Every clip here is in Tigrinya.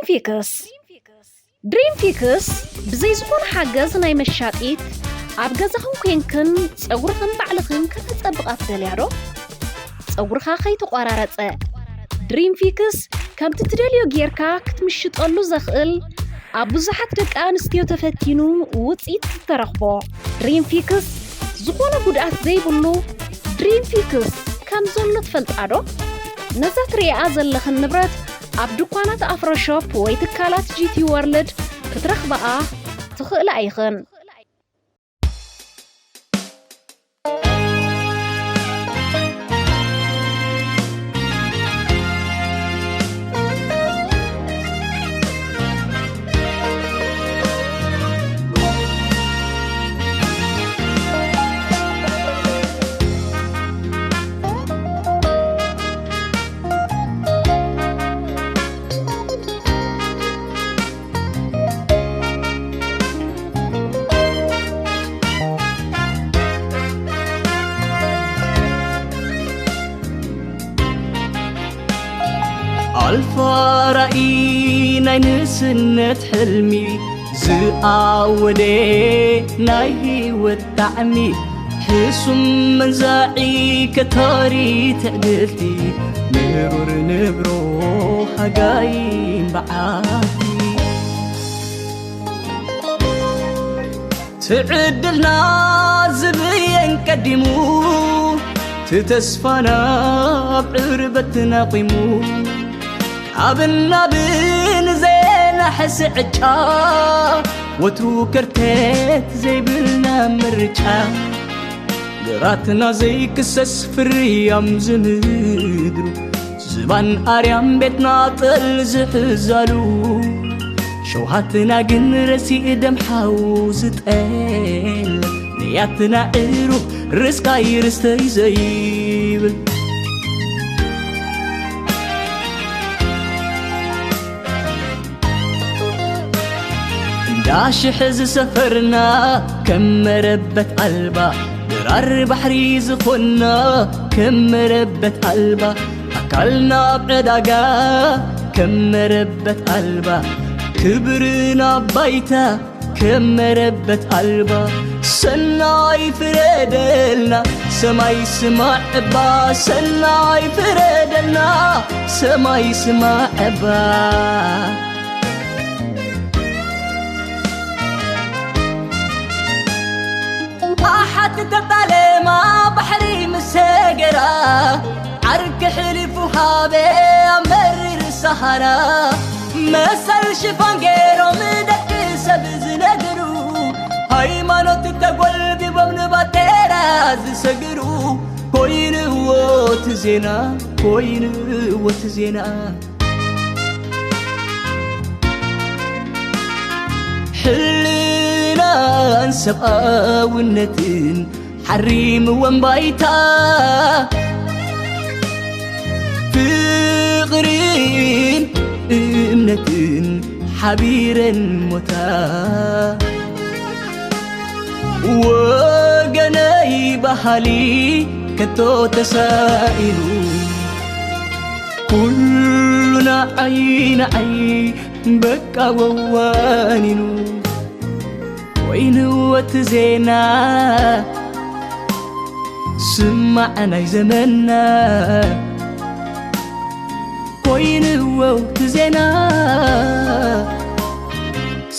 ፊክስ። ድሪም ፊክስ ብዘይ ዝኾነ ሓገዝ ናይ መሻጢት፣ ኣብ ገዛኽን ኮንክን ጸጉርኽን ባዕልኽን ከተጸብቓ ትደልያ ዶ? ጸጉርኻ ከይተቖራረጸ። ድሪም ፊክስ ከምቲ ትደልዮ ጌርካ ክትምሽጠሉ ዘኽእል፣ ኣብ ብዙሓት ደቂ ኣንስትዮ ተፈቲኑ ውጽኢት ዝተረኽቦ። ድሪም ፊክስ ዝኾነ ጉድኣት ዘይብሉ ድሪም ፊክስ ከም ዘሎ ትፈልጣ ዶ? ነዛ ትርእያ ዘለኽን ንብረት ኣብ ድኳናት ኣፍሮ ሾፕ ወይ ትካላት ጂ ቲ ወርልድ ክትረኽብኣ ትኽእላ ኢኽን። ኣልፋ ራእይ ናይ ንእስነት ሕልሚ ዝኣወደ ናይ ህይወት ጣዕሚ ሕሱም መንዛዒ ከታሪ ትዕድልቲ ምሩር ንብሮ ሃጋይን በዓቲ ትዕድልና ዝብየን ቀዲሙ ትተስፋና ኣብ ዕርበት ናቂሙ ካብ ናብን ዘናሕስ ዕጫ ወትሩ ከርተት ዘይብልና ምርጫ ግራትና ዘይክሰስ ፍርያም ዝምድሩ ዝባን ኣርያም ቤትና ጠል ዝሕዛሉ ሸውሃትና ግን ረሲእ ደም ሓው ዝጠል ንያትና ዕሩብ ርስካይ ርስተይ ዘይብል እንዳሽሕ ዝሰፈርና ከም መረበት ኣልባ ድራር ባሕሪ ዝኾንና ከም መረበት ኣልባ ኣካልና ኣብ ዕዳጋ ከም መረበት ኣልባ ክብርና ባይታ ከም መረበት ኣልባ ሰናይ ፍረደልና ሰማይ ስማዕ እባ ሰናይ ፍረደልና ሰማይ ስማዕ እባ ኣሓት ተጣለማ ባሕሪ ምስ ሰገራ ዓርኪ ሕሊፉ ሃበ ኣብ መሪር ሰሃራ መሰል ሽፋን ገይሮም ደቂ ሰብ ዝነግሩ ሃይማኖት ተጎልቢቦም ንባቴራ ዝሰግሩ ኮይንዎ እቲ ዜና ኮይንዎ እቲ ዜና ሕልናን ሰብኣውነትን ሓሪምወን ባይታ ፍቕርን እምነትን ሓቢረን ሞታ ወገነይ ባህሊ ከቶ ተሳኢኑ ኩሉ ንዓይ ንዓይ በቃ ወዋኒኑ ኮይኑ እቲ ዜና ስማዕ ናይ ዘመንና ኮይንዎ እቲ ዜና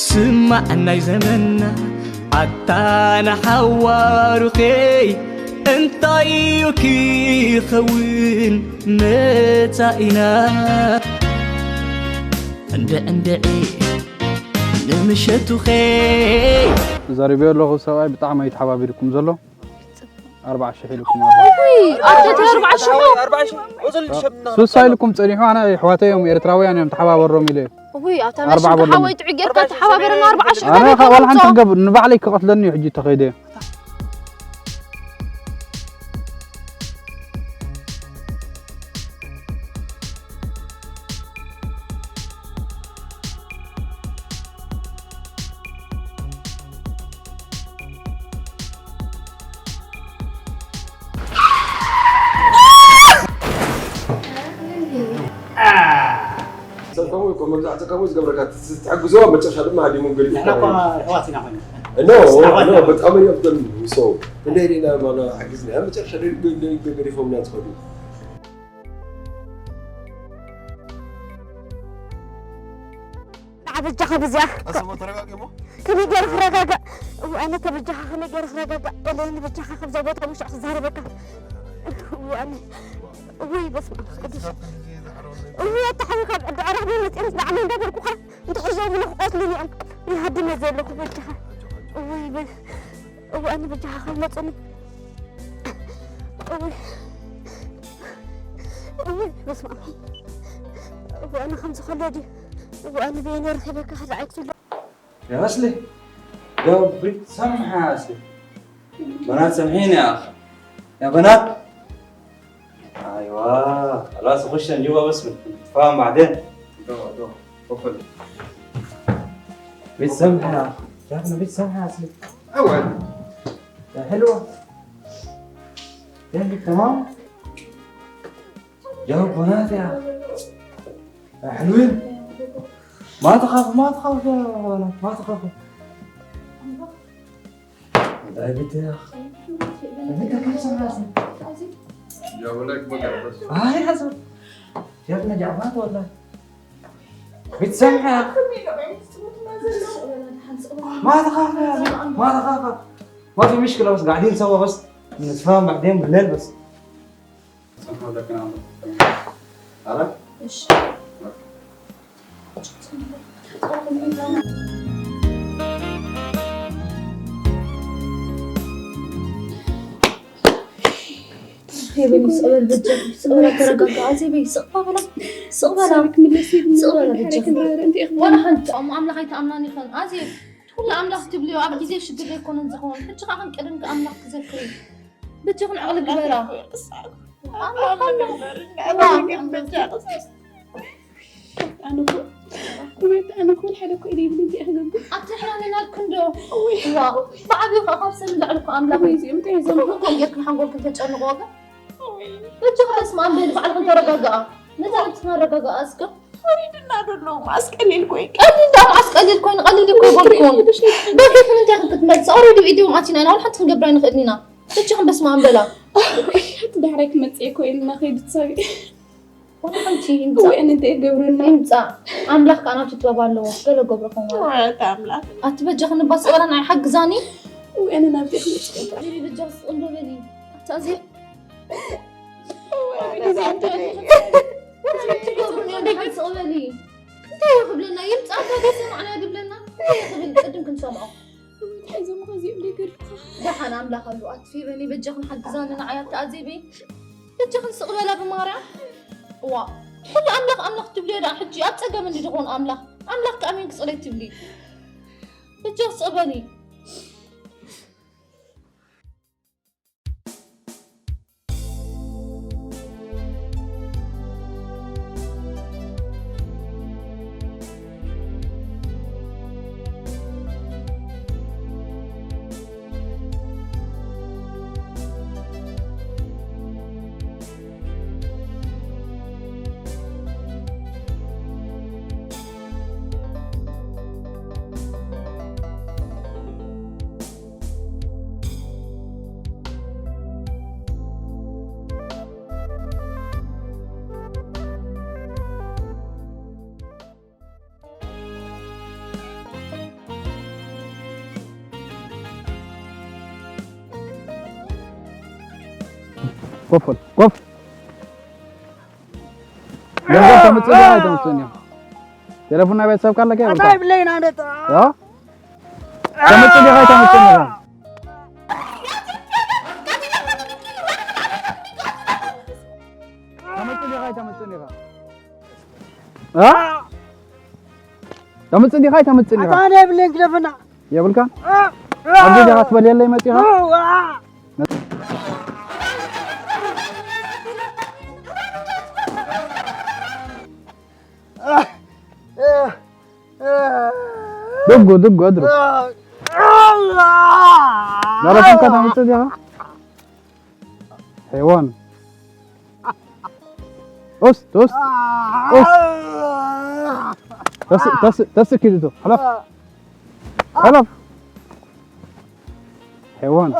ስማዕ ናይ ዘመንና ኣታ ንሓዋሩኸይ እንታይ እዩ ክኸውን መጻኢና እንድዕ እንድዒ ንምሸቱኸይ ተዛሪበዮ ኣለኹ ሰብኣይ ብጣዕሚ እዩ ተሓባቢርኩም ዘሎ ኣርባዓ ሽሕ ኢልኩም ኣሎ። እውይ፣ ኣርባዓ ሽሕ። ሱሳ ኢልኩም ጸኒሑ ኣነ ኣሕዋተይ እዮም ኤርትራውያን እዮም ተሓባበሮም ኢለ እውይ፣ ኣብታ ኣርባዓ መሽን በሎም። ሓወይ ጥዑይ ጌርካ ተሓባበረና ኣርባዓ ሽሕ ኣነ ገበይ ካብ ዋላ ሓንቲ ከምጾ። ክገብር ንባዕለይ ክቐትለኒ እዩ ሕጂ ተኸይደ። ከምኡ እኮ መግዛእቲ ከምኡ ዝገብረካ፣ ትሕግዞ ኣብ መጨረሻ ድማ ሃዲሙ ገዲፉ ንሕና እኮ ይኸይድ። ኣሕዋት ኢና ኮይና። ኖ፣ ኣሕዋት ኖ፣ ኢና። በጣም እየ ኣፍገም። ሶ፣ ክንደይ ዲና ማና ሓጊዝና፣ ኣብ መጨረሻ ደ-፣ ደ-፣ ደ-፣ ገዲፎምና ዝኸዱ። ንዓ በጃኻ በዚኣ። ኣሰማ ተረጋጊ እሞ። ከመይ ገይረ ክረጋጋእ? እዋይ፣ ኣነ ተበጃኻ ከመይ ገይረ ክረጋጋእ? በለኒ በጃኻ፣ ካብዛ ቦታ ውሽዕ ክዛረበካ። እዋይ፣ ኣነ፣ እዋይ፣ በስመ ኣብ ቅዱስ። እዋይ፣ ኣታ ሓወይ፣ ካብ ዕዳራ መፅኦም ንዓመይ እንዳበልኩኻ፣ እንድሕር ዘይብሉ ክቐትሉኒ እዮም። ይሃድመ ዘለኹ በጃኻ። እዋይ፣ በ-፣ እዋይ፣ ኣነ በጃኻ ካብ መፁኒ። እዋይ፣ እዋይ፣ በስመ ኣብ። እዋይ፣ ኣነ ከምዚ ከሎ ድዩ? እዋይ፣ ኣነ በየነይ ረኺበካ ክረኣይ ክፍለ። يا أصلي، يا بنت سمحة يا أصلي. بنات سامحيني يا أخي. يا بنات. أيوة، خلاص خش نجيبها بس نتفاهم بعدين. دور، دور. قفل. بنت سمحة يا أخي. شايفنا بنت سمحة يا أصلي. أول. يا حلوة. يا أخي تمام. جاوب بنات يا أخي. يا حلوين. ما تخاف، ما تخاف يا بنات، ما تخاف. لا يا بنت يا أخي. يا بنت كم سنة يا أخي؟ يا ولك بقى بس. آه يا حسن. يا ابن جعبات والله. بنت سمحة يا أخي. ما تخاف يا أخي، ما تخاف. ما في مشكلة، بس قاعدين سوا بس. نتفاهم بعدين بالليل بس. ሰምሓ ወለክና ኣሎ። ኣረ? እሺ። ሄበን፣ ስቕ በል በጃ፣ ስቕ በል፣ ተረጋጋ። ኣዜበይ፣ ስቕ በላ፣ ስቕ በላ። ሳሪ ክምለስ እዩ፣ ስቕ በላ፣ ድሓር በጃ። ክንራኸብ፣ እንታይ ኢኹም? ዋላ ሓንቲ። እሞ ኣምላኽ ኣይትኣምናን ኢኽን። ኣዜብ፣ ኩሉ ኣምላኽ ትብልዮ ኣብ ግዜ ሽግር ኣይኮነን ዝኸውን። ሕጂ ኸኣ ከም ቀደምኪ ኣምላኽ ትዘክሪ። በጃኽን ዓቕሊ ግበራ። ኣምላኽ ኣሎ። ኣነ እኮ፣ እውነት ኣነ እኮ ሓደ እኮ ኢለ ይብል እንታይ ክገብር? ኣብቲ ሕራነና ክንዶ። ዋው፣ ብዓብዩ ኸኣ ካብ ሰብ ንላዕሊ እኮ ኣምላኽ እዩ። እዚኦም እንታይ እዮም? ኩሉ ከም ጌርክን ሓንጎልክን ተጨንቕዎ ግን። በጃኺ በስመ ኣብ በሊ፣ ባዕልኽን ተረጋግኣ። ነዛ ነብስና ኣረጋግኣ እስከ። ወሪድና ዶ ኣለዉ? መዓስ ቀሊል ኮይኑ? ቀሊል ደኣ መዓስ ቀሊል ኮይኑ? ቀሊል እኮ ኣይኮንኩን። በፊት ንምንታይ ኢኽን ክትመልሳ? ኦሬዲ ብኢድዮም ኣቲና ኢና፣ ዋላ ሓንቲ ክንገብር ኣይንኽእልን ኢና። በጃኽን በስመ ኣብ በላ። እቲ ዳሕራይ ክመጽእ እኮ ኢልና ከይዱ ትሳቢ። ዋላ ሓንቲ ይምጻእ። ወይ ኣነ እንታይ ይገብረና? ይምጻእ። ኣምላኽ ከኣ ናቱ ጥበብ ኣለዎ። ገለ ገብሮ ኸውን። ወይ ኣታ ኣምላኽ። ኣቲ በጃኽን እባ ስቕ በላ ንዓይ ሓግዛኒ። ወይ ኣነ ናብቲ ክመጽእ። በሊ በጃኺ ስቕ እንዶ በሊ። ኣታ ኣዜ ወይ ኣነ ናብቲ። እንታይ ትገብሩ እዮም? ደሓን ስቕ በሊ። እንታይ እዩ ክብለና? ይምጻእ እባ ዘይሰማዕናዮ ድብለና። እንታይ እዩ ክብል? ቅድም ክንሰምዖ። እንታይ ሒዞም ከዚኦም ደገድኩኻ? ደሓን ኣምላኽ ኣሎ። ኣቲ ፌበኒ በጃኽን ሓግዛኒ ንዓይ ኣቲ ኣዜበይ። በጃኽን ስቕ በላ ብማርያም። እዋ፣ ኩሉ ኣምላኽ ኣምላኽ ትብልዮ ደኣ ሕጂ ኣብ ጸገም እንዲ ድኾን ኣምላኽ። ኣምላኽ ከኣ ኣሜን ክጽለይ ትብሊ። በጃኺ ስቕ በሊ። ኮፍ በል፣ ኮፍ። ገንዘብ ተምጽእ ዲኻ ኣይተምጽእን ኢኻ? ቴሌፎን ናይ ቤተሰብካ ኣለካ የብልካ? ኣታ ይብለይና ነታ። ያ? ተምጽእ ዲኻ ኣይተምጽእን ኢኻ? ተምጽእ ዲኻ ኣይተምጽእን ኢኻ? እ? ተምጽእ ዲኻ ኣይተምጽእን ኢኻ? ኣታ ኣነ የብለይን ክደፍና። የብልካ? እ፣ እ። ኣብዚ ዲኻ ትበልየለይ መጺኻ? እ፣ እ። ድጉ፣ ድጉ፣ ኣድሩ። ዛረብኩምካ ተምጽእ ዲኻ? ሄዋን። ቶስ ቶስ ቶስ ተስ ተስ ተስ ኪድቶ ሓላፍ ሓላፍ ሓይዋን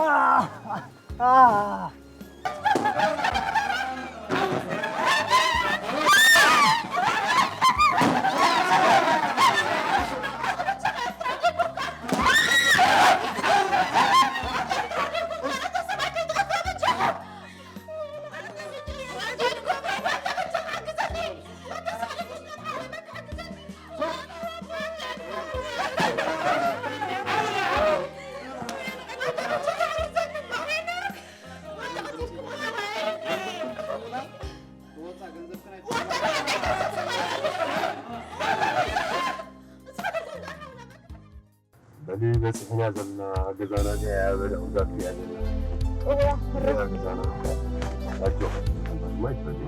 በሊ በፂሕና ዘለና ገዛና እዚኣ እያ በሊ ኣውዛት እያ ዘለና እዋ እያ ገዛና ኣጆ ማይ ትበሊ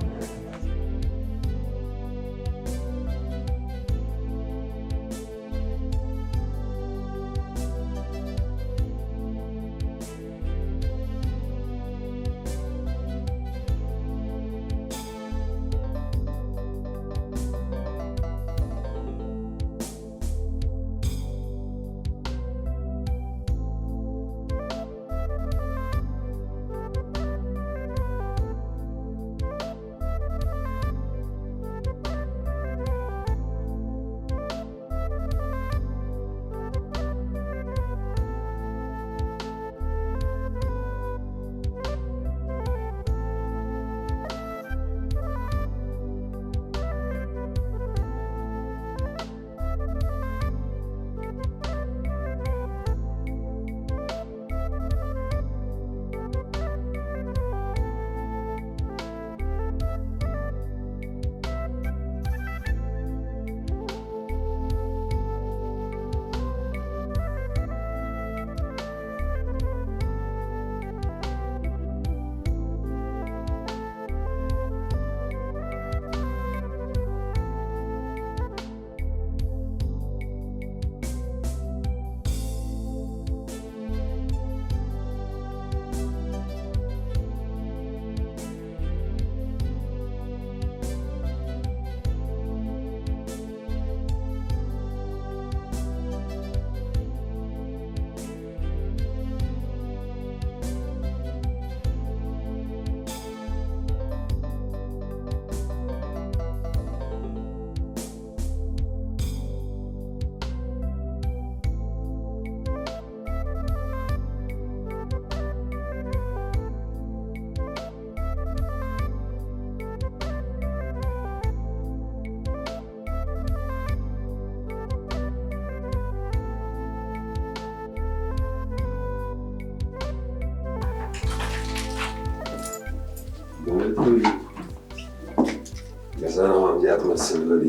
ገዛና ከምዚኣ ትመስል በሊ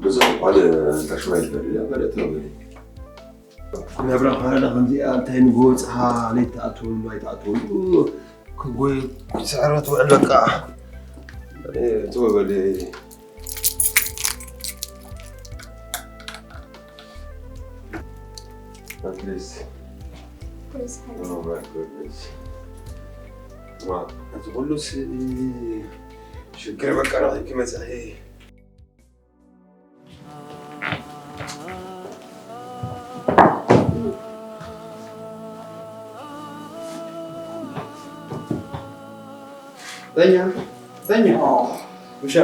ብዙሕ እኳ ንጋሽ ማይ ዝበል እያ በለትና በሊ ነብራ ኸረዳ ከምዚኣ እንታይ ንጎ ወፅኻ ለይትኣትወሉ ኣይትኣትወሉ ክጎይ ክስዕረት ውዕል በቃ ትወበል At least. Praise Him. Oh my goodness. ዋ፣ እዚ ኩሉ ስ- ሽግር በቃ ረኺብኪ መጻኺ። ተኛ፣ ተኛ። ውሻ።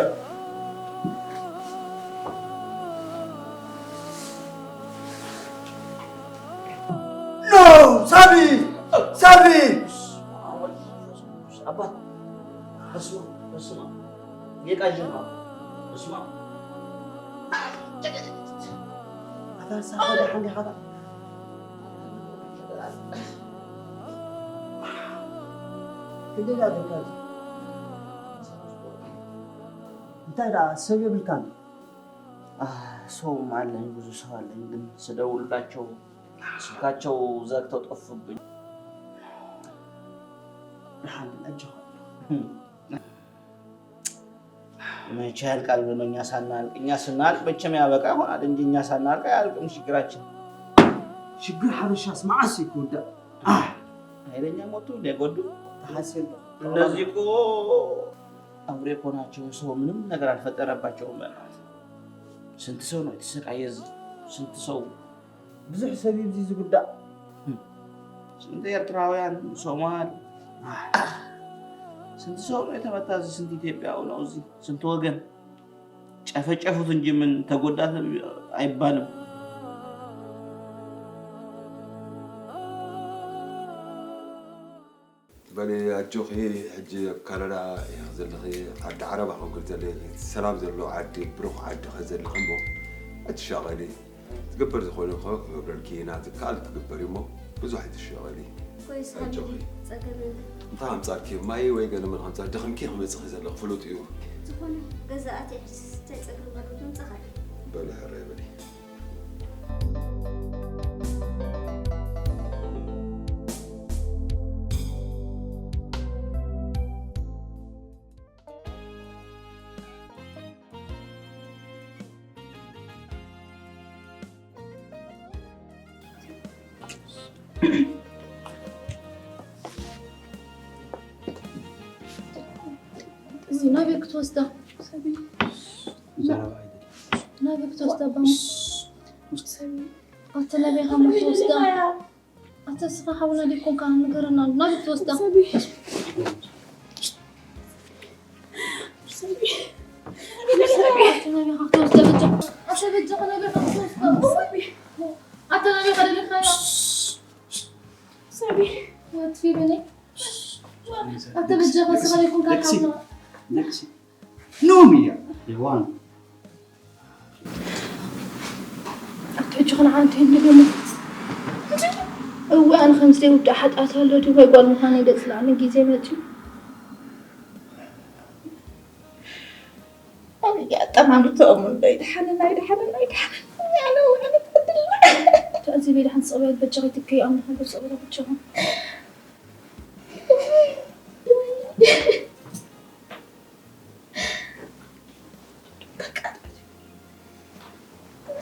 ኖ! ሳቢ! ሳቢ! ኣባ፣ በስመ ኣብ፣ በስመ ኣብ። ጌታ ጀምራ። በስመ ኣብ። ኣታ ንስኻ ደሓን ዲኻ? ክንደይ ደኣ ደቃ? እንታይ ደኣ ሰብ የብልካን? ኣህ፣ ሰውማ ኣለኝ፣ ብዙ ሰው ኣለኝ፣ ግን ስደውልላቸው ስልካቸው ዘግተው ጠፉብኝ። ደሓን ኣጆኻ። መቼ ያልቃል ብሎ እኛ ሳናልቅ፣ እኛ ስናልቅ መቼም ያበቃ ይሆናል እንጂ እኛ ሳናልቅ አያልቅም ችግራችን። ሽግር ሓበሻስ መዓስ እዩ ክውዳእ? ኣህ፣ ኃይለኛ ሞቱ እንደ ጎዱ። ተሓሲልካ። እነዚህ እኮ አብሬኮ ናቸው። ሰው ምንም ነገር አልፈጠረባቸውም። በእናትህ ስንት ሰው ነው የተሰቃየ እዚህ? ስንት ሰው ብዙሕ ሰብ እዩ እዚ ዝጉዳእ። ስንት ኤርትራውያን፣ ሶማል፣ ስንት ሰው ነው የተመታ እዚህ? ስንት ኢትዮጵያዊ ነው እዚህ? ስንት ወገን ጨፈጨፉት እንጂ ምን ተጎዳ አይባልም። በሊ ኣጆኺ፣ ሕጂ ኣብ ካናዳ ኢኺ ዘለኺ፣ ዓዲ ዓረባ ኮንክሪ ዘለኺ፣ ሰላም ዘለዎ ዓዲ፣ ብሩኽ ዓዲ ኸ ዘለኺ እሞ ኣይትሻቐሊ። ትግበር ዝኾነ እኮ ክገብረልኪ ኢና፣ ዝከኣል ትግበር እሞ ብዙሕ ኣይትሻቐሊ። ኮይስ ኣጆኺ። ሓቢቢ፣ ጸገም የለን። እንታይ ኣምጻልኪ? ማይ ወይ ገለ ምን ኣምጻል? ደኺምኪ ክመጽኺ ዘለኺ ፍሉጥ እዩ። ዝኾነ ገዛ ኣትየ ሕጂ እንታይ ጸገም ኣሎ? ትምጻኻ። በሊ ሕራይ በሊ። እዚ ናበይ ክትወስዳ? ናበይ ክትወስዳ? ኣባሙ ኣተ ናበይ ከም ክትወስዳ? ኣተ ስኻ ሓውና ዲኮንካ ንገረና፣ ናበይ ክትወስዳ? ኣተ ናበይ ከም ክትወስዳ በጃ? ኣተ በጃ ናበይ ከም ክትወስዳ? ኣተ ናበይ ከደልካያ? ሰቢ ወትፊ በለይ። ኣተ በጃኻ ስኻ ዲኮንካ ሓውና? ኖም እያ የዋን ኣቲ ሕጂ ክንዓንቲ እንድገሙ እወ ኣነ ከምዚ ዘይውዳእ ሓጢኣት ኣሎ ድዩ ወይ ጓል ምዃነይ ደፅላዕኒ ግዜ መፅዩ ኣጠማምትኦም እንዶ ይድሓንን ኣይድሓንን ኣይድሓንን ያለው ዕለት ዕድልና ተዕዚብ ይድሓን ፀበል በጃኺ ትከይ ኣምላኽ እንዶ ፀበል ብቻኹም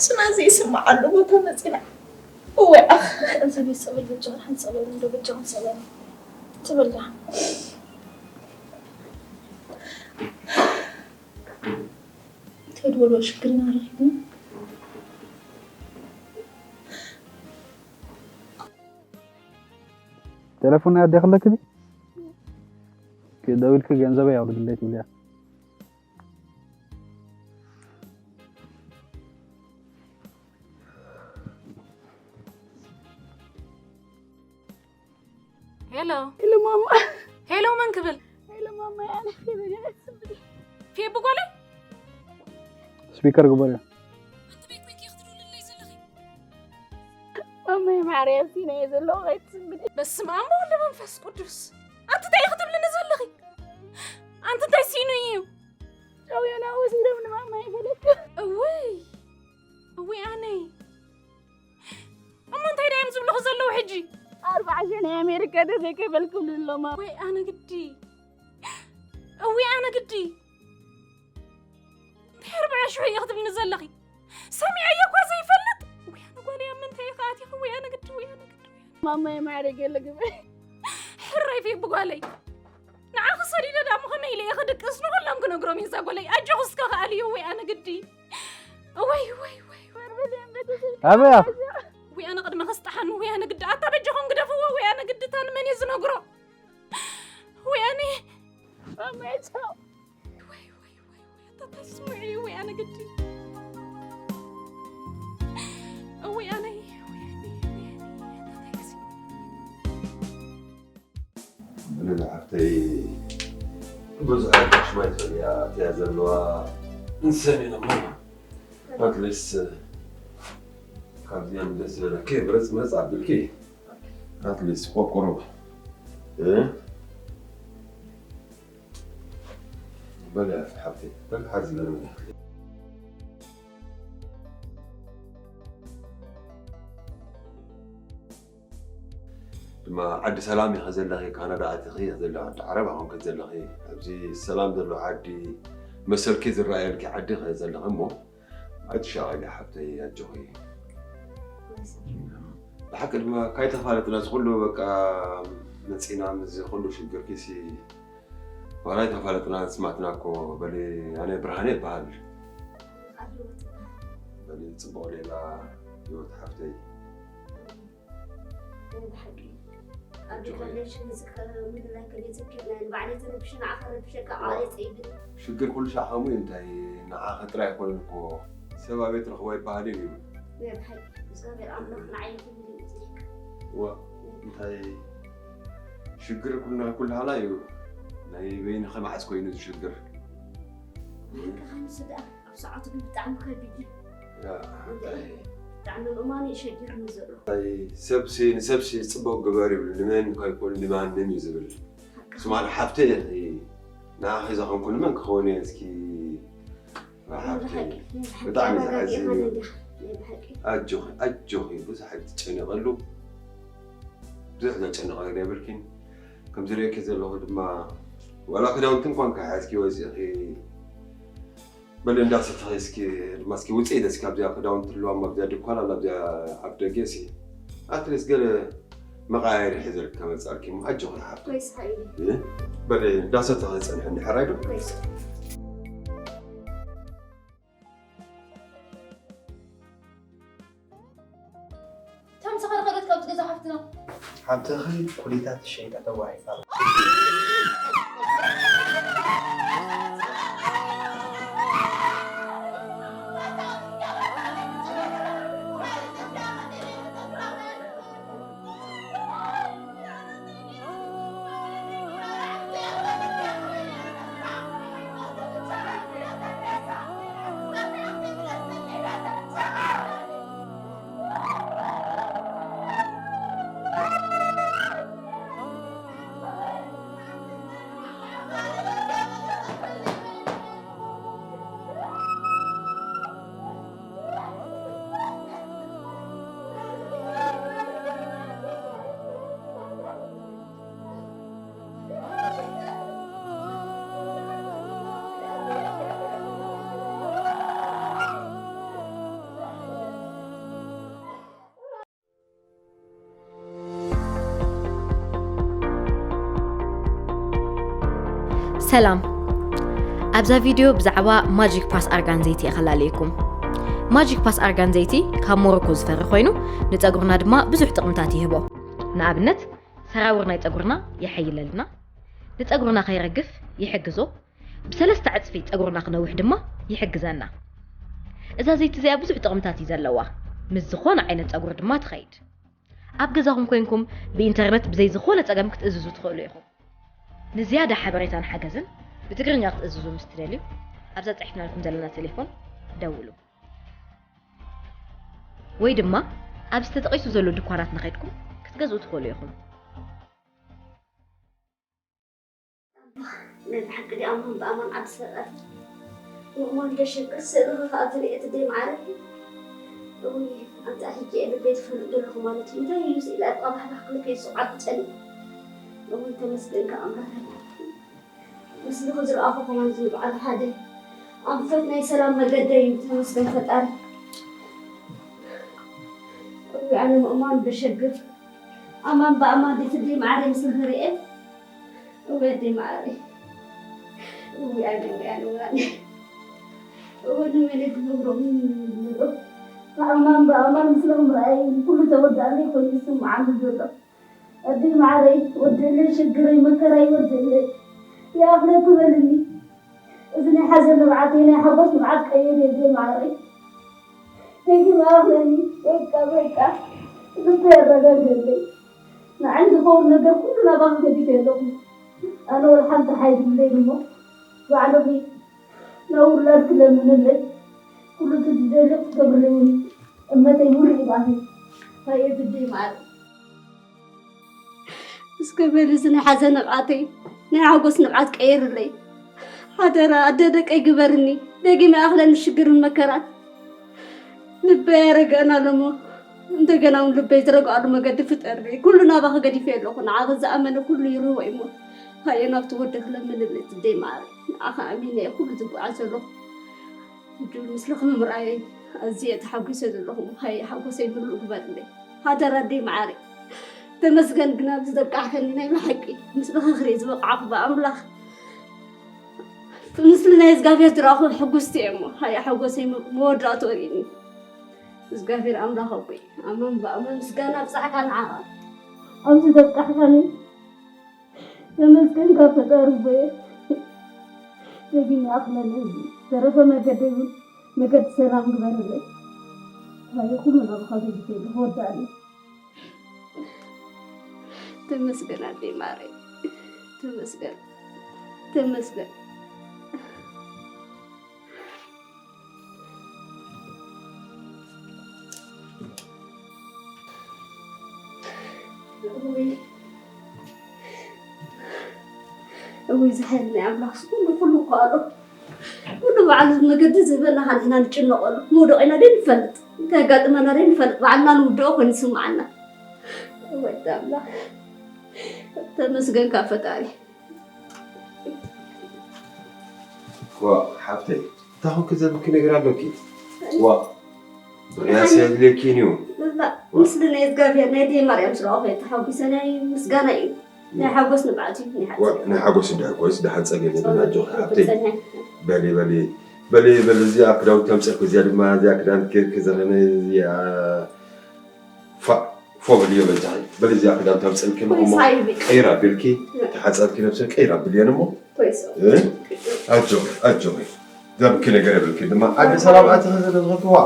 ስና ዘይስምዓሉ ቦታ መፂና እወ ኣኽ እዚ ቤት ፀበል በጃ ሓንቲ ፀበል እንዶ በጃ ሓንቲ ፀበል ትብላ ተድወሎ ሽግርና ረኺብና ቴሌፎን ኣዴኺ ኣለኪ ድዩ? ደዊልኪ ገንዘበይ ኣውርድለይ ትብልያ። ሄሎ ሄሎ ማማ ሄሎ፣ መን ክብል? ሄሎ ማማ ያለ ፌበኛ ስምብሊ ፌብ ጓለይ ስፒከር ግበርዮ። ኣንተ በይ ኮይንኪ ክትድውልለይ ዘለኺ? ማማይ ማርያም ሲና እየ ዘለኹ ከይትስምብሊ በስመ ኣብ ወወልድ ወመንፈስ ቅዱስ። ኣንቲ እንታይ ኢኺ ትብልኒ ዘለኺ? ኣንቲ እንታይ ሲኑ እዩ? ጨውዮና ወሲዶም ንማማይ ፈለግ እውይ እውይ ኣነይ እሞ እንታይ ዳዮም ዝብልኹ ዘለዉ ሕጂ? ኣርባዓ ሺሕ ናይ ኣሜሪካ ተዘይከፈልኩሉ ኣሎ ማማ ወይ ኣነ ግዲ እውይ ኣነ ግዲ እንታይ ኣርባዓ ሽሕ እየ ክትብልኒ ዘለኺ? ሰሚዐዮ እኳ ዘይፈልጥ ወይ ኣነ ጓለይ ኣብ ምንታይ ኢኻ ኣቲኺ ወይ ኣነ ግዲ ወይ ኣነ ግዲ ወይ ኣነ ማማይ ማዕረ ገለ ግበሪ ሕራይ ፌብ ጓለይ ንዓኺ ሰዲደ ዳሞ ከመይ ኢለ እየ ክድቅስ ንኹሎም ክነግሮም እየ እዛ ጓለይ ኣጆኺ እስከ ከኣልዮ ወይ ኣነ ግዲ ወይ ወይ ወይ ወይ ኣበያ ወይ ኣነ ቅድሚ ከስጥሓኒ ወይ ኣነ ግዲ ኣታ በጃኹም ግደፍዎ ወይ ኣነ ግዲ እታ ንመን እየ ዝነግሮ ወይ ኣነ ማማይ ቻው ወይ ወይ ወይ ወይ ኣታ እንታይ ስምዒ ወይ ኣነ ግዲ ወይ ኣነ ወይ ኣነ ብልል ሓፍተይ ብዙሕ ኣይትሕሽማ ይትኽእል እያ እቲያ ዘለዋ እንሰሚኖ ማማ ኣትሊስት ካብዚኣም ደስ ዝበለኪ ምረፅ ምረፅ ኣቢልኪ ኣትሊስት ቆቆሮ እ በል ሓፍተይ በል ሓዚ በል ድማ ዓዲ ሰላም ኢኸ ዘለኺ ካናዳ ኣቲኺ ኢኸ ዘለኺ ዓዲ ዓረብ ኣኹንከ ዘለኺ ኣብዚ ሰላም ዘሎ ዓዲ መሰልኪ ዝረኣየልኪ ዓዲ ኢኸ ዘለኺ እሞ ኣይትሻቐሊ ሓብተይ ኣጆኺ ብሓቂ ድማ ካይተፋለጥና እዚ ኩሉ በቃ መፂና ምዚ ኩሉ ሽግርኪ ሲ ዋላ ኣይተፋለጥና ስማዕትና እኮ። በሊ ኣነ ብርሃነ ይበሃል። በሊ ጽቡቕ ሌላ ህይወት ሓፍተይ። ብሓቂ ኣብ ሪኮሌክሽን እዚ ምድላይ ከመይ ዘኪርና ንባዕለይ ተረብሽ ንዓኻ ረብሸካ ኣቕለፀ ይብል። ሽግር ኩሉ ሻዕ ከምኡ እዩ። እንታይ ንዓኺ ጥራይ ኣይኮነን እኮ፣ ሰብ ኣበይ ትረኽቦ ኣይበሃልን እዩ። ናይ ብሓቂ እግዚኣብሔር ኣምላኽ ንዓይ ክብል እዩ ዝሕካ። ዋ እንታይ ሽግር ኩልና ኩልሃላ እዩ። ናይ በይንኸ መዓስ ኮይኑ ዝሽግር? ብሓቂ ከንሱ ደኣ ኣብ ሰዓቱ ግን ብጣዕሚ ከቢድ እዩ። ያ እንታይ ብጣዕሚ ምእማኑ እዩ ሸጊርኒ ዘሎ። ሰብሲ ንሰብሲ ጽቡቕ ግበር ይብሉ፣ ንመን ከይኮኑ ንማንም እዩ ዝብል። ስማል ሓፍተይ ኢኺ፣ ንዓኺ ዘኾንኩ ንመን ክኸውን እየ? እስኪ ሓፍተይ ብጣዕሚ እዩ ዘሕዝን እዩ። ኣጆኺ ኣጆኺ፣ ብዙሕ ኣይትጨነቐሉ፣ ብዙሕ ዘጨንቕ ነገር የብልኪን። ከም ዝርእየኪ ዘለኹ ድማ ዋላ ክዳውንቲ እንኳን ከሓዝኪ ወፂእኺ በል እንዳሰተኺ እስኪ ድማ እስኪ ውፅኢ ደስ ካብዚኣ ክዳውንቲ ኣለዋ ኣብዚኣ ድኳን ኣላ ኣብዚኣ ኣብ ደገ ሲ ኣትሊስት ገለ መቃየሪ ሒዘልኪ ከመፅኣልኪ እሞ ኣጆኺ ሓፍተይ ኮይስ ሓይሊ እ? በል እንዳሰተኺ ፀንሒ እንድሕር ኣይዶ ኮይስ እቶም ዝኸርኸረት ካብቲ ገዛ ሓፍትና ሓብትኺ ኩሊታት ሸይጣ ተዋሒጣ ኣላ። ሰላም። ኣብዛ ቪድዮ ብዛዕባ ማጂክ ፓስ ኣርጋን ዘይቲ እየ ከላለየኩም። ማጂክ ፓስ ኣርጋን ዘይቲ ካብ ሞሮኮ ዝፈሪ ኮይኑ ንፀጉርና ድማ ብዙሕ ጥቕምታት ይህቦ። ንኣብነት ሰራውር ናይ ፀጉርና የሐይለልና፣ ንፀጉርና ከይረግፍ ይሕግዞ፣ ብሰለስተ ዕፅፊ ፀጉርና ክነውሕ ድማ ይሕግዘና። እዛ ዘይቲ እዚኣ ብዙሕ ጥቕምታት እዩ ዘለዋ። ምስ ዝኾነ ዓይነት ፀጉሪ ድማ ትኸይድ። ኣብ ገዛኹም ኮይንኩም ብኢንተርነት ብዘይ ዝኾነ ጸገም ክትእዝዙ ትኽእሉ ኢኹም። ንዝያዳ ሓበሬታን ሓገዝን ብትግርኛ ክትእዝዙ ምስ ትደልዩ ኣብዛ ጸሒፍናልኩም ዘለና ቴሌፎን ደውሉ። ወይ ድማ ኣብዚ ተጠቒሱ ዘሎ ድኳናት እናኸድኩም ክትገዝኡ ትኽእሉ ኢኹም። ናይ ብሓቂ ድኣ ኣማን ብኣማን ዓዲ ሰብኣት ምእማን ደሸግር ስእልኺ ከኣ ዝርእየ ትደይ መዓረይ። እውይ ኣንታ ሕጂ እየ ልበይ ትፈልጥ ዘለኹ ማለት እዩ። እንታይ እዩ ስኢለ ኣብ ቃባሕባሕ ክብል ከይስቑ ዓቢ ጨኒቕ። እውይ ተመስገንካ ኣምላኽ። ምስልኺ ዝረኣኹ ከማን ዝብል በዓል ሓደ ኣንፈት ናይ ሰላም መገደይ እዩ። ተመስገን ፈጣሪ። እውይ ኣነ ምእማን ደሸግር ኣማን ብኣማን ድትደይ መዓረይ ምስልኺ ርእየ እወ ኣደይ መዓረይ። እውይ ኣነ እውይ ኣነ እውይ ኣነ። እወ ንመን እየ ክነግሮ ምን እየ ክነግሮ። ብኣማን ብኣማን ምስልኹም ምርኣይ ኩሉ ተወዳእለይ ኮይኑ ይስምዓኒ ዘሎ። ኣደይ መዓረይ ወደለይ ሽግረይ መከራይ ወደለይ። ይኣኽለኪ በልኒ። እዚ ናይ ሓዘን ንብዓተይ ናይ ሓጎስ ንብዓት ቀይሪ ኣደይ መዓረይ። ደጊም ይኣኽለኒ በቃ በቃ። ልበይ ኣረጋግኣለይ። ንዓይ ዝኸውን ነገር ኩሉ ናባኺ ገዲፈ ኣለኹ። ኣነ ወላ ሓንቲ ሓይሊ የብለይን እሞ ባዕልኺ ናብ ውላድኪ ለምንለይ። ኩሉ እቲ ዝደልዮ ክትገብርለይ እውን እምነተይ ሙሉእ እዩ ብኣኺ። ሃየ ግደይ መዓረይ። እስከ በሊ እዚ ናይ ሓዘን ንብዓተይ ናይ ሓጎስ ንብዓት ቀይርለይ። ሓደራ ኣደ ደቀይ ግበርኒ። ደጊም ይኣኽለኒ ሽግርን መከራን። ልበይ ኣይረገአን ኣሎ እሞ እንደገና እውን ልበይ ዝረግኣሉ መገዲ ፍጠርለይ። ኩሉ ናባኺ ገዲፈ ኣለኹ። ንዓኺ ዝኣመነ ኩሉ ይርህቦ እዩ እሞ ሃየ ናብቲ ወደኺ ለምንለይ ግደይ መዓረይ። ንዓኺ ኣሚነ እየ ኩሉ ዝጓዓዝ ዘለኹ። ሕጂ እውን ምስልኺ ብምርኣየይ ኣዝየ እየ ተሓጒሰ ዘለኹ። ሃየ ሓጎሰይ ምሉእ ግበርለይ ሓደራ ኣደይ መዓረይ። ተመስገን ግን ኣብዚ ዘብቃዕከኒ ናይ ብሓቂ ምስልኺ ክርኢ ዝበቃዕኩ ብኣምላኽ። ምስሊ ናይ እግዚኣብሔር ዝረኣኹ ሕጉስቲ እየ እሞ፣ ሃያ ሓጎሰይ መ-፣ መወዳእትኡ ርኢኒ። እግዚኣብሔር ኣምላኽ ኣቦይ፣ ኣመን ብኣመን ምስጋና ኣብጽሓካ ንዓኻ። ኣብዚ ዘብቃሕካኒ ተመስገን ካብ ፈጣሪ ኣቦየ። ደጊም ይኣኽለኒ። ዝተረፈ መገደይ እውን መገዲ ሰላም ግበረለይ። ሃየ ኩሉ ናባኻ ገዲፈ ክወዳእኒ። ተመስገን ኣደይ ማረይ። ተመስገን። ተመስገን። እውይ፣ እውይ፣ ዝሓይል ናይ ኣምላኽ ኩሉ፣ ኩሉ እኮ ኣሎ። ኩሉ ባዕሉ መገዲ ዝህበና ንሕና ንጭነቐሉ። መውደቂና ደይ ንፈልጥ። እንታይ ኣጋጥመና ደይ ንፈልጥ። ባዕልና ንውድኦ ኮይኑ ይስምዓና። ወይ ኣምላኽ። ተመስገን ካብ ፈጣሪ። ዋ፣ ሓፍተይ፣ እንታይ ኮንኪ ዘብኪ ነገር ኣሎኪ? ዋ፣ ብርያስ የድልየኪን እዩ። እዛ ዋ። ምስሊ ናይ እግዚኣብሔር ናይ ደይ ማርያም ስለ ዝኾነ ተሓጒሰ ናይ ምስጋና እዩ። ናይ ሓጎስ ንብዓት እዩ፣ ናይ ዋ፣ ሓጎስ። ናይ ሓጎስ እንድሕር ኮይስ ደሓን ጸገም የለን፣ ጸሎት ኣጆኺ ይኹን ሓፍተይ። ብጸናይ። በሊ፣ በሊ፣ በሊ፣ በሊ፣ እዚኣ ክዳውንቲ ኣምጸልኩ፣ እዚኣ ድማ፣ እዚኣ ክዳን ጌርኪ ዘለነ፣ እዚኣ ፋ-፣ ፎ በልዮ በጃኺ። በሊ እዚኣ ክዳን ታውፀልኪ እሞ ኮይስ ሓይቢ። ቀይር ኣቢልኪ፣ እ። ተሓፀብኪ ነብሰ ቀይር ኣቢልየን እሞ። ኮይስ። እ? ኣጆኺ፣ ኣጆኺ። ዘብኪ ነገር የብልኪ ድማ። ዓዲ ሰላም ኣትኺ ስለ ዝኸፍዋ።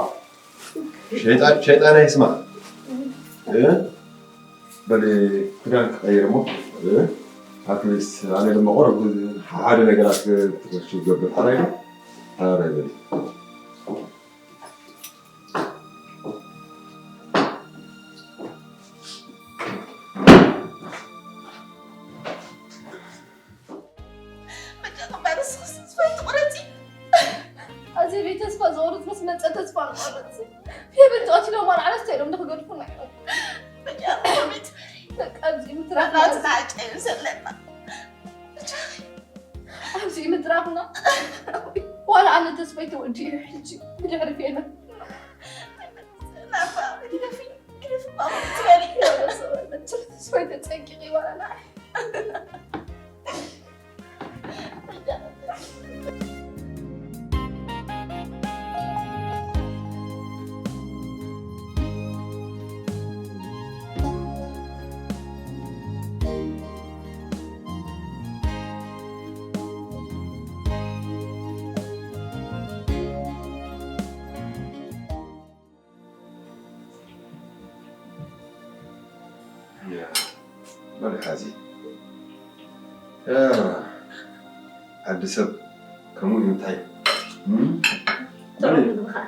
ሸይጣን፣ ሸይጣን ኣይስማዕ። እ? በሊ ክዳን ክቐይር እሞ። እ? ኣትሊስት ኣነ ድማ ቁሩብ ሓደ ነገራት ክትረክቢ ክገብር። ሓራይ ዶ? ሓራይ በሊ። ኣዜበይ፣ ተስፋ ዝቆርጽ ምስ መጸ ተስፋ ንቆርጽ። ፌበን ተቐቲሎም ኣልዓለስ ኢሎም ዶ ክገድፉና እዮም? በቃ ኣብዚ ምትራፍ ናትና ዕጨ እዩ ዘለና። ኣብዚ ምትራፍና። ዋላ ኣነ ተስፋይ ተወዲኡ ሕጂ ብድሕሪ ፌበን። ናባ፣ ግደፊ፣ ግደፊ፣ ማማ፣ ትበሊ። ተስፋይ ተጸንቂቂ ዋላ ንዓይ። ያ፣ በል ሓዚ። ያ፣ ዓዲ ሰብ ከምኡ እዩ እንታይ? እም? ጥዑም በል። ምግቢ ኸዓ።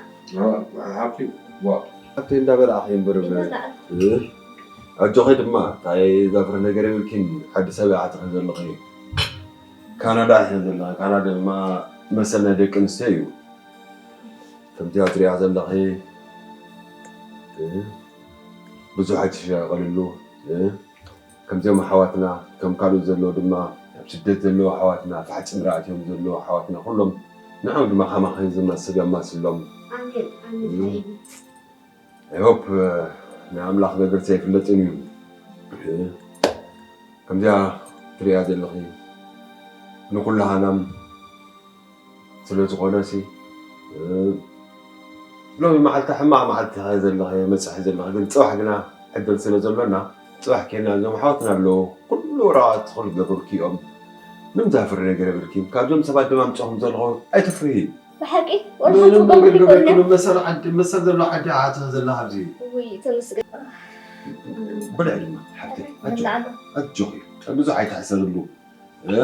ዋ፣ ሓብቲ፣ ዋ። ሓብቲ እንዳበላዕኺ እምበር ብ-፣ እንዳበላዕኩ። እ? ኣጆኺ ድማ፣ እንታይ ዘፍርህ ነገር የብልኪን። ዓዲ ሰብ ኢኺ ዘለኺ። ካናዳ ኢኺ ዘለኺ። ካናዳ ድማ መሰል ናይ ደቂ ኣንስትዮ እዩ። ከምዚኣ ትሪኣ ዘለኺ፣ እ፣ ብዙሓት ይሻቐልሉ፣ እ፣ ከምዚኦም ኣሕዋትና፣ ከም ካልኦት ዘለዉ ድማ፣ ኣብ ስደት ዘለዉ ኣሕዋትና፣ ፋሕ ጽምሪ ኣትዮም ዘለዉ ኣሕዋትና፣ ኩሎም ንዕኦም ድማ ከማኺ ዝመስል የማስሎም። ኣሜን፣ ኣሜን፣ እ፣ ኣሜን። I hope፣ እ፣ ናይ ኣምላኽ ነገር ዘይፍለጥን እዩ። እ፣ ከምዚኣ ትሪኣ ዘለኺ፣ ንኹሉ ሃናም ስለ ዝኾነ ሲ፣ እ፣ ሎሚ መዓልቲ ሕማቕ መዓልቲ ኢኻ ዘለኺ፣ መጻሒ ዘለኺ፣ ግን ጽባሕ ግና ዕድል ስለ ዘሎና፣ ጽባሕ ኬና እዞም ኣሕዋትና ኣለዉ፣ ኩሉ ወረቓቕቲ ክገብሩልኪ እዮም። ምንም ዘፍሪ ነገር የብልኪን። ካብዞም ሰባት ድማ ኣምጻኹም ዘለኹ ኣይትፍርሂ። ብሓቂ፣ ወላ ምንም ሓንቲ ነገር ክገብር ይኽእል ገበርኪ እዩ። መሰል ዓዲ፣ መሰል ዘሎ ዓዲ ኣቲኺ ዘለኺ ኣብዚ። ውይ፣ ተመስገን። ብልዒ ድማ፣ ሓፍተይ፣ ኣጆኺ፣ ንብላዕ ኣሎ። ኣጆኺ፣ ብዙሕ ኣይትሕሰብሉ። እ?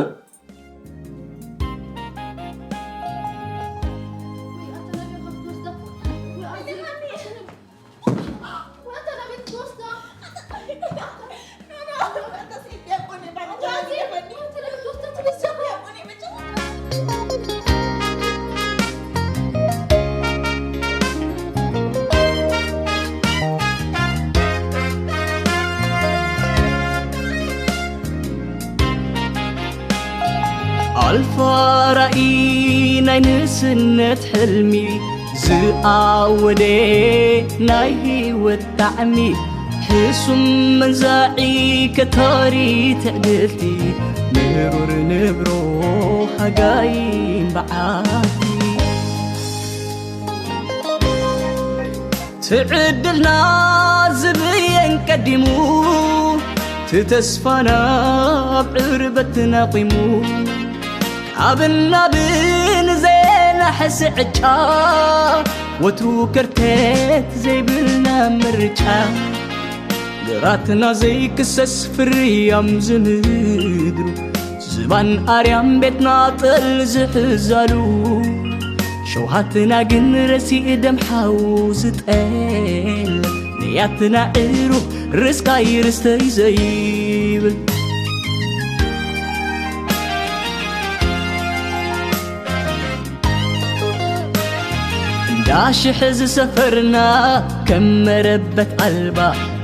ኣልፋ ራእይ ናይ ንእስነት ሕልሚ ዝኣወደ ናይ ህይወት ጣዕሚ ንሱም መንዛዒ ከታሪ ትዕድልቲ፣ ምሩር ንብሮ ሃጋይን በዓቲ። ትዕድልና ዝብየን ቀዲሙ፣ ትተስፋና ኣብ ዕርበት ናቂሙ፣ ካብ ናብን ዘናሕስ ዕጫ፣ ወትሩ ከርተት ዘይብልና ምርጫ። ግራትና ዘይክሰስ ፍርያም ዝምድሩ፣ ዝባን ኣርያም ቤትና ጠል ዝሕዛሉ፣ ሸውሃትና ግን ረሲእ ደም ሓው ዝጠል፣ ንያትና ዕሩ ርስካይ ርስተይ ዘይብል። እንዳሽሕ ዝሰፈርና ከም መረበት ኣልባ፣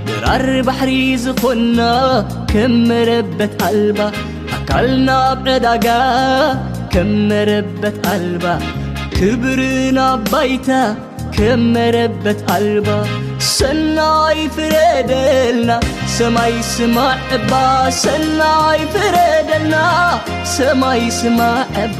ድራር ባሕሪ ዝኾንና ከም መረበት ኣልባ፣ ኣካልና ኣብ ዕዳጋ ከም መረበት ኣልባ፣ ክብርና ባይታ ከም መረበት ኣልባ። ሰናይ ፍረደልና ሰማይ ስማዕ እባ፣ ሰናይ ፍረደልና ሰማይ ስማዕ እባ።